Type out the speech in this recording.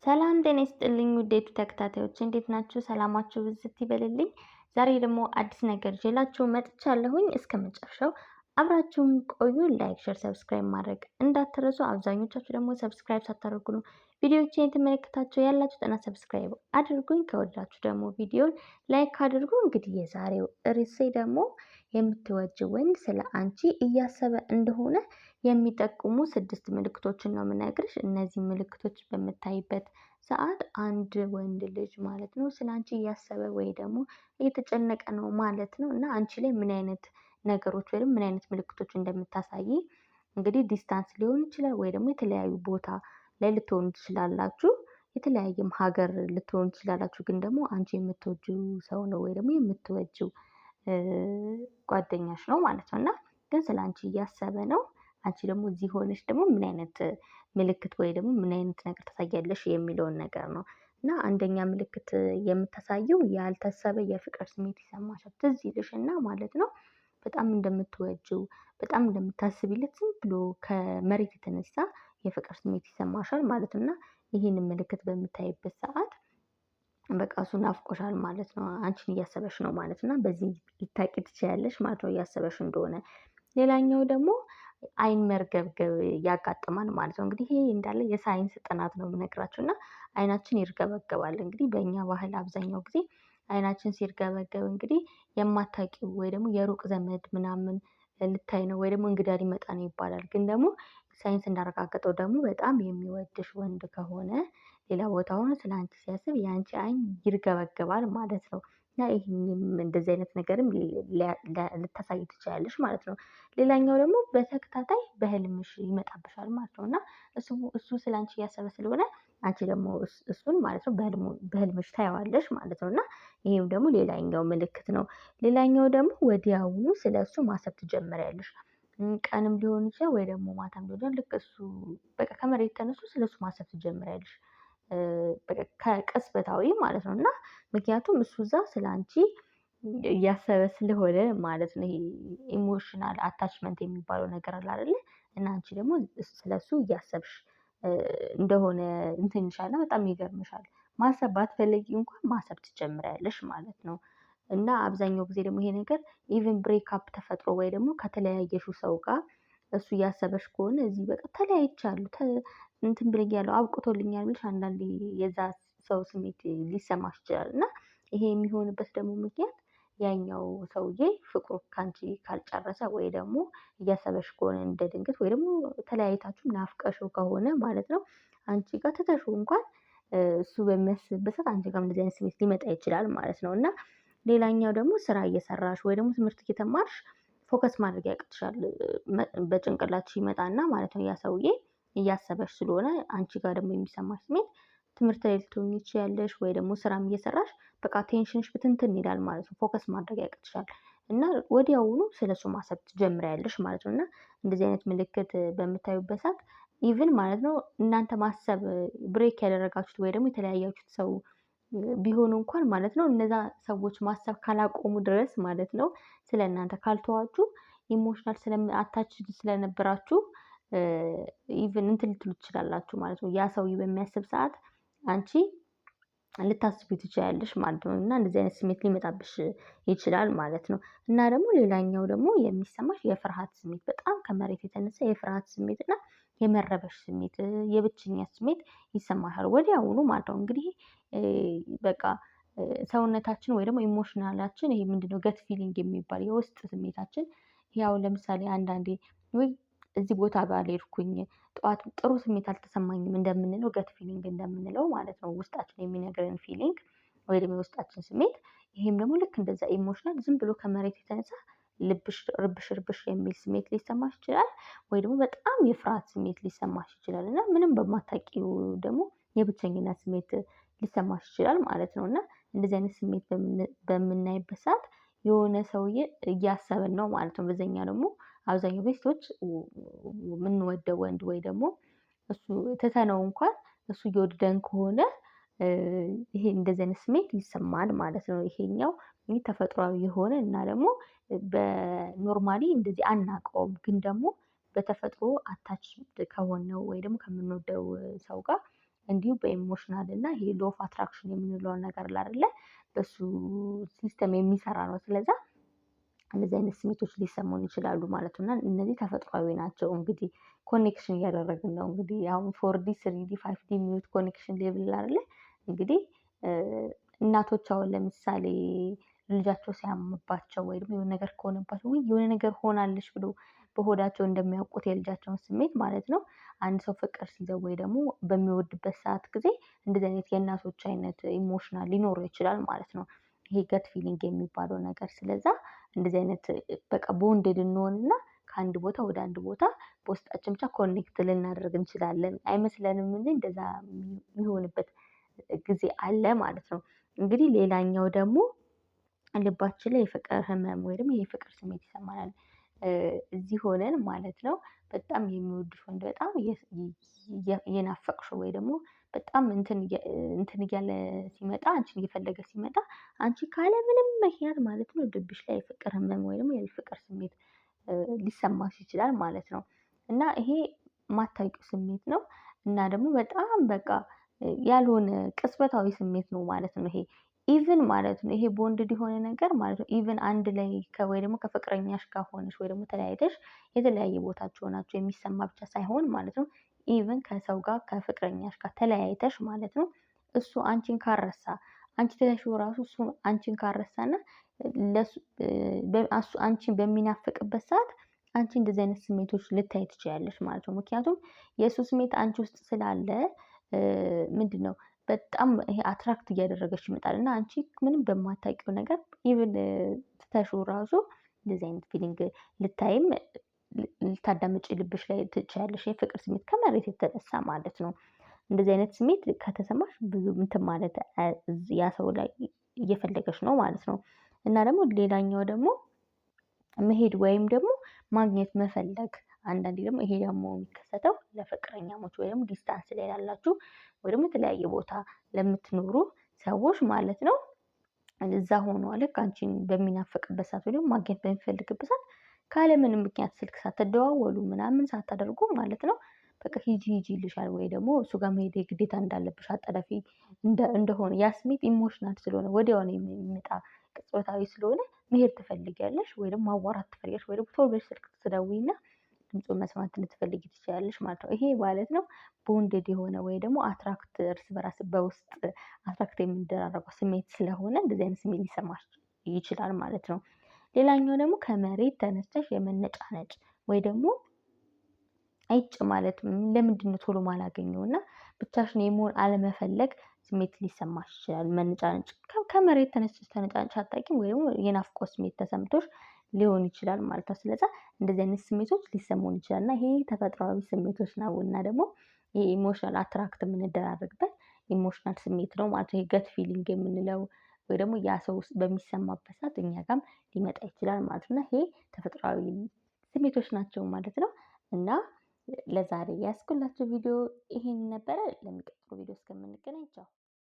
ሰላም ጤና ይስጥልኝ ውድ ተከታታዮች እንዴት ናችሁ? ሰላማችሁ ብዝት ይበልልኝ። ዛሬ ደግሞ አዲስ ነገር ይዤላችሁ መጥቻለሁኝ። እስከ መጨረሻው አብራችሁን ቆዩ። Like፣ share፣ subscribe ማድረግ እንዳትረሱ። አብዛኞቻችሁ ደግሞ subscribe ሳታደርጉ ነው ቪዲዮዎችን የተመለከታችሁ ያላችሁ፣ ጠና subscribe አድርጉኝ። ከወዳችሁ ደግሞ ቪዲዮን like አድርጉ። እንግዲህ የዛሬው ርዕሴ ደግሞ የምትወጂው ወንድ ስለ አንቺ እያሰበ እንደሆነ የሚጠቁሙ 6 ምልክቶችን ነው የምነግርሽ። እነዚህ ምልክቶች በምታይበት ሰዓት አንድ ወንድ ልጅ ማለት ነው ስለ አንቺ እያሰበ ወይ ደግሞ እየተጨነቀ ነው ማለት ነው። እና አንቺ ላይ ምን አይነት ነገሮች ወይም ምን አይነት ምልክቶች እንደምታሳይ እንግዲህ distance ሊሆን ይችላል ወይ ደግሞ የተለያዩ ቦታ ላይ ልትሆኑ ትችላላችሁ፣ የተለያየም ሀገር ልትሆኑ ትችላላችሁ። ግን ደግሞ አንቺ የምትወጂው ሰው ነው ወይ ደግሞ የምትወጂው ጓደኛሽ ነው ማለት ነው። እና ግን ስለ አንቺ እያሰበ ነው። አንቺ ደግሞ እዚህ ሆነሽ ደግሞ ምን አይነት ምልክት ወይ ደግሞ ምን አይነት ነገር ታሳያለሽ የሚለውን ነገር ነው። እና አንደኛ ምልክት የምታሳየው ያልታሰበ የፍቅር ስሜት ይሰማሻል። ትዝ ይልሽና ማለት ነው በጣም እንደምትወጂው በጣም እንደምታስቢለት ዝም ብሎ ከመሬት የተነሳ የፍቅር ስሜት ይሰማሻል ማለት ነው። እና ይህንን ምልክት በምታይበት ሰዓት በቃ እሱ ናፍቆሻል ማለት ነው። አንቺን እያሰበሽ ነው ማለት ነው። በዚህ ልታቂ ትችያለሽ ማለት ነው እያሰበሽ እንደሆነ። ሌላኛው ደግሞ አይን መርገብገብ ያጋጥማል ማለት ነው። እንግዲህ ይሄ እንዳለ የሳይንስ ጥናት ነው የምነግራችሁ። እና አይናችን ይርገበገባል። እንግዲህ በእኛ ባህል አብዛኛው ጊዜ አይናችን ሲርገበገብ እንግዲህ የማታውቂው ወይ ደግሞ የሩቅ ዘመድ ምናምን ልታይ ነው ወይ ደግሞ እንግዳ ሊመጣ ነው ይባላል። ግን ደግሞ ሳይንስ እንዳረጋገጠው ደግሞ በጣም የሚወድሽ ወንድ ከሆነ ሌላ ቦታ ሆኖ ስለ አንቺ ሲያስብ የአንቺ አይን ይርገበገባል ማለት ነው። እና ይሄንም እንደዚህ አይነት ነገርም ልታሳይ ትችላለሽ ማለት ነው። ሌላኛው ደግሞ በተከታታይ በህልምሽ ይመጣብሻል ማለት ነው። እና እሱ ስለ አንቺ እያሰበ ስለሆነ አንቺ ደግሞ እሱን ማለት ነው በህልምሽ ታየዋለሽ ማለት ነው። እና ይሄም ደግሞ ሌላኛው ምልክት ነው። ሌላኛው ደግሞ ወዲያውኑ ስለ እሱ ማሰብ ትጀምሪያለሽ። ቀንም ሊሆን ይችላል ወይ ደግሞ ማታም ሊሆን ይችላል። ልክ እሱ በቃ ከመሬት ተነስቶ ስለ እሱ ማሰብ ትጀምሪያለሽ። ከቅጽበታዊ ማለት ነው። እና ምክንያቱም እሱ እዛ ስለ አንቺ እያሰበ ስለሆነ ማለት ነው። ይሄ emotional attachment የሚባለው ነገር አለ አይደለ? እና አንቺ ደግሞ ስለሱ እያሰብሽ እንደሆነ እንትን ይልሻል፣ በጣም ይገርምሻል። ማሰብ ባትፈልጊ እንኳን ማሰብ ትጀምሪያለሽ ማለት ነው። እና አብዛኛው ጊዜ ደግሞ ይሄ ነገር even break up ተፈጥሮ ወይ ደግሞ ከተለያየሽው ሰው ጋር እሱ እያሰበሽ ከሆነ እዚህ በቃ ተለያይቻለሁ እንትን ብለኛለሁ አብቅቶልኛል ብለሽ አንዳንዴ የዛ ሰው ስሜት ሊሰማሽ ይችላል። እና ይሄ የሚሆንበት ደግሞ ምክንያት ያኛው ሰውዬ ፍቅሩ ካንቺ ካልጨረሰ ወይ ደግሞ እያሰበሽ ከሆነ እንደ ድንገት ወይ ደግሞ ተለያይታችሁ ናፍቀሽው ከሆነ ማለት ነው አንቺ ጋር ትተሽው እንኳን እሱ በሚያስብበት ሰዓት አንቺ ጋር እንደዚህ አይነት ስሜት ሊመጣ ይችላል ማለት ነው። እና ሌላኛው ደግሞ ስራ እየሰራሽ ወይ ደግሞ ትምህርት እየተማርሽ focus ማድረግ ያቅትሻል። በጭንቅላትሽ ይመጣና ማለት ነው ያ ሰውዬ እያሰበሽ ስለሆነ አንቺ ጋር ደግሞ የሚሰማሽ ስሜት ትምህርት ላይ ልትሆኚ ትችያለሽ ወይ ደግሞ ስራም እየሰራሽ በቃ attention ሽ ብትንትን ይላል ማለት ነው። Focus ማድረግ ያቅትሻል እና ወዲያውኑ ስለሱ ማሰብ ትጀምሪያለሽ ማለት ነው። እና እንደዚህ አይነት ምልክት በምታዩበት ሰዓት even ማለት ነው እናንተ ማሰብ break ያደረጋችሁት ወይ ደግሞ የተለያያችሁት ሰው ቢሆኑ እንኳን ማለት ነው እነዛ ሰዎች ማሰብ ካላቆሙ ድረስ ማለት ነው ስለ እናንተ ካልተዋችሁ emotional attach ስለነበራችሁ even እንትን ልትሉ ትችላላችሁ ማለት ነው። ያ ሰውዬ በሚያስብ ሰዓት አንቺ ልታስቢ ትችያለሽ ማለት ነው። እና እንደዚህ አይነት ስሜት ሊመጣብሽ ይችላል ማለት ነው። እና ደግሞ ሌላኛው ደግሞ የሚሰማሽ የፍርሃት ስሜት በጣም ከመሬት የተነሳ የፍርሃት ስሜት እና የመረበሽ ስሜት የብቸኝነት ስሜት ይሰማሻል ወዲያውኑ ማለት ነው። እንግዲህ በቃ ሰውነታችን ወይ ደግሞ emotional ኣችን ይሄ ምንድነው gut feeling የሚባል የውስጥ ስሜታችን ያው ለምሳሌ አንዳንዴ ወይ እዚህ ቦታ ባልሄድኩኝ ጠዋት ጥሩ ስሜት አልተሰማኝም እንደምንለው gut feeling እንደምንለው ማለት ነው። ውስጣችን የሚነግረን feeling ወይ ደግሞ የውስጣችን ስሜት ይሄም ደግሞ ልክ እንደዛ emotional ዝም ብሎ ከመሬት የተነሳ ልብሽ ርብሽ ርብሽ የሚል ስሜት ሊሰማሽ ይችላል። ወይ ደግሞ በጣም የፍርሃት ስሜት ሊሰማሽ ይችላል። እና ምንም በማታውቂው ደግሞ የብቸኝነት ስሜት ሊሰማሽ ይችላል ማለት ነው። እና እንደዚህ አይነት ስሜት በምናይበት ሰዓት የሆነ ሰውዬ እያሰበን ነው ማለት ነው። በዛኛው ደግሞ አብዛኛው ቤቶች የምንወደው ወንድ ወይ ደግሞ እሱ ትተነው እንኳን እሱ እየወደደን ከሆነ ይሄ እንደዚህ አይነት ስሜት ይሰማል ማለት ነው። ይሄኛው ተፈጥሯዊ የሆነ እና ደግሞ በ normally እንደዚህ አናውቀውም፣ ግን ደግሞ በተፈጥሮ attach ከሆነው ወይ ደግሞ ከምንወደው ሰው ጋር እንዲሁ በ emotional እና ይሄ law of attraction የምንለውን ነገር አይደለ በሱ system የሚሰራ ነው። ስለዛ እንደዚህ አይነት ስሜቶች ሊሰሙን ይችላሉ ማለት ነው። እና እነዚህ ተፈጥሯዊ ናቸው። እንግዲህ connection እያደረግን ነው። እንግዲህ አሁን 4D 3D 5D የሚሉት connection level አይደለ እንግዲህ እናቶች አሁን ለምሳሌ ልጃቸው ሲያምባቸው ወይ ደግሞ የሆነ ነገር ከሆነባቸው ወይ የሆነ ነገር ሆናለች ብሎ በሆዳቸው እንደሚያውቁት የልጃቸውን ስሜት ማለት ነው። አንድ ሰው ፍቅር ሲይዘው ወይ ደግሞ በሚወድበት ሰዓት ጊዜ እንደዚህ አይነት የእናቶች አይነት emotional ሊኖረው ይችላል ማለት ነው። ይሄ gut feeling የሚባለው ነገር ስለዛ እንደዚህ አይነት በቃ bonded እንሆንና ከአንድ ቦታ ወደ አንድ ቦታ በውስጣችን ብቻ connect ልናደርግ እንችላለን። አይመስለንም እንጂ እንደዛ የሚሆንበት ጊዜ አለ ማለት ነው። እንግዲህ ሌላኛው ደግሞ ልባችን ላይ የፍቅር ህመም ወይ ደግሞ የፍቅር ስሜት ይሰማናል። እዚህ ሆነን ማለት ነው በጣም የሚወድሽ ወንድ በጣም እየናፈቅሽው ወይ ደግሞ በጣም እንትን እያለ ሲመጣ አንቺን እየፈለገ ሲመጣ አንቺ ካለ ምንም ምክንያት ማለት ነው ልብሽ ላይ የፍቅር ህመም ወይ ደግሞ የፍቅር ስሜት ሊሰማሽ ይችላል ማለት ነው። እና ይሄ የማታውቂው ስሜት ነው። እና ደግሞ በጣም በቃ ያልሆነ ቅጽበታዊ ስሜት ነው ማለት ነው። ይሄ even ማለት ነው ይሄ bonded የሆነ ነገር ማለት ነው። even አንድ ላይ ወይ ደግሞ ከፍቅረኛሽ ጋር ሆነሽ ወይ ደግሞ ተለያይተሽ የተለያየ ቦታችሁ ሆናችሁ የሚሰማ ብቻ ሳይሆን ማለት ነው even ከሰው ጋር ከፍቅረኛሽ ጋር ተለያይተሽ ማለት ነው እሱ አንቺን ካረሳ አንቺ ትተሽው ራሱ እሱ አንቺን ካረሳና ለሱ እሱ አንቺን በሚናፍቅበት ሰዓት አንቺ እንደዚህ አይነት ስሜቶች ልታይ ትችያለሽ ማለት ነው። ምክንያቱም የእሱ ስሜት አንቺ ውስጥ ስላለ ምንድነው በጣም ይሄ attract እያደረገች ይመጣል እና አንቺ ምንም በማታውቂው ነገር even ትተሽው ራሱ እንደዚህ አይነት feeling ልታይም ልታዳምጪ ልብሽ ላይ ትችያለሽ። የፍቅር ስሜት ከመሬት የተነሳ ማለት ነው። እንደዚህ አይነት ስሜት ከተሰማሽ ብዙ እንትን ማለት ያ ሰው ላይ እየፈለገሽ ነው ማለት ነው። እና ደግሞ ሌላኛው ደግሞ መሄድ ወይም ደግሞ ማግኘት መፈለግ አንዳንዴ ደግሞ ይሄ ደግሞ የሚከሰተው ለፍቅረኛሞች ወይ ደግሞ distance ላይ ላላችሁ ወይ ደግሞ የተለያየ ቦታ ለምትኖሩ ሰዎች ማለት ነው። እዛ ሆኖ ልክ አንቺን በሚናፍቅበት ሰዓት ወይ ደግሞ ማግኘት በሚፈልግበት ሰዓት ካለምንም ምክንያት ስልክ ሳትደዋወሉ ምናምን ሳታደርጉ ማለት ነው በቃ ሂጂ ሂጂ ይልሻል ወይ ደግሞ እሱ ጋር መሄድ ግዴታ እንዳለብሽ አጣዳፊ እንደሆነ ያ ስሜት emotional ስለሆነ ወዲያው ነው የሚመጣ ቅጽበታዊ ስለሆነ መሄድ ትፈልጊያለሽ ወይ ደግሞ ማዋራት ትፈልጊያለሽ ወይ ደግሞ ቶሎ ብለሽ ስልክ ትደውይና ድምፁን መስማት ልትፈልጊ ትችያለሽ ማለት ነው። ይሄ ማለት ነው bonded የሆነ ወይ ደግሞ attract እርስ በራስ በውስጥ attract የሚደራረገው ስሜት ስለሆነ እንደዚህ አይነት ስሜት ሊሰማሽ ይችላል ማለት ነው። ሌላኛው ደግሞ ከመሬት ተነስተሽ የመነጫነጭ ወይ ደግሞ አይጭ ማለት ለምንድነው ቶሎ ማላገኘው እና ብቻሽን የመሆን አለመፈለግ ስሜት ሊሰማሽ ይችላል። መነጫነጭ ከመሬት ተነስተሽ ተነጫንጭ አታውቂም ወይ ደግሞ የናፍቆት ስሜት ተሰምቶሽ ሊሆን ይችላል ማለት ነው። ስለዛ እንደዚህ አይነት ስሜቶች ሊሰሙን ይችላል እና ይሄ ተፈጥሯዊ ስሜቶች ነው። እና ደግሞ ይሄ emotional attract የምንደራረግበት emotional ስሜት ነው ማለት ነው። ይሄ gut feeling የምንለው ወይ ደግሞ ያ ሰው ውስጥ በሚሰማበት ሰዓት እኛ ጋርም ሊመጣ ይችላል ማለት ነው። እና ይሄ ተፈጥሯዊ ስሜቶች ናቸው ማለት ነው። እና ለዛሬ ያስኩላችሁ ቪዲዮ ይሄን ነበረ። ለሚቀጥለው ቪዲዮ እስከምንገናኝ ቻው።